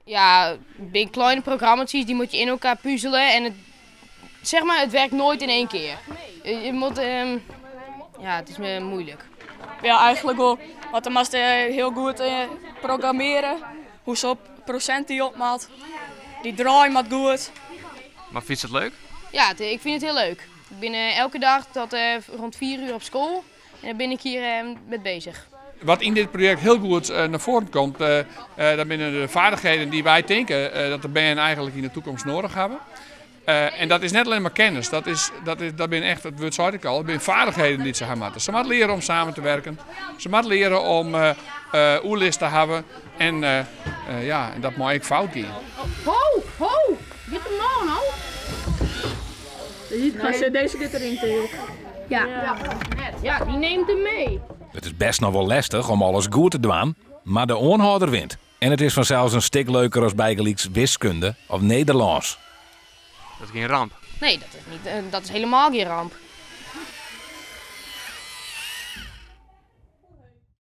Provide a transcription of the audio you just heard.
Ja, het kleine programma's die moet je in elkaar puzzelen en het, zeg maar, het werkt nooit in één keer. Je moet, ja, het is me moeilijk. Ja, eigenlijk wel. Want dan moest je heel goed programmeren. Hoe ze op procent die opmaat. Die draai moet goed. Maar vind je het leuk? Ja, ik vind het heel leuk. Ik ben elke dag tot rond 4 uur op school en dan ben ik hier mee bezig. Wat in dit project heel goed naar voren komt, dat zijn de vaardigheden die wij denken dat de band eigenlijk in de toekomst nodig hebben. En dat is net alleen maar kennis, dat ben echt, het woord zei ik al, dat zijn vaardigheden die ze hebben moeten. Ze moeten leren om samen te werken, ze moeten leren om oerlist te hebben en dat mag ik fout gaan. Ho, ho, get hem nou nou. Nee. Deze zit erin, Theo. Ja. Ja. Ja, die neemt hem mee. Het is best nog wel lastig om alles goed te doen, maar de onhouder wint. En het is vanzelfs een stuk leuker als bijgelijks wiskunde of Nederlands. Dat is geen ramp. Nee, dat is niet, dat is helemaal geen ramp.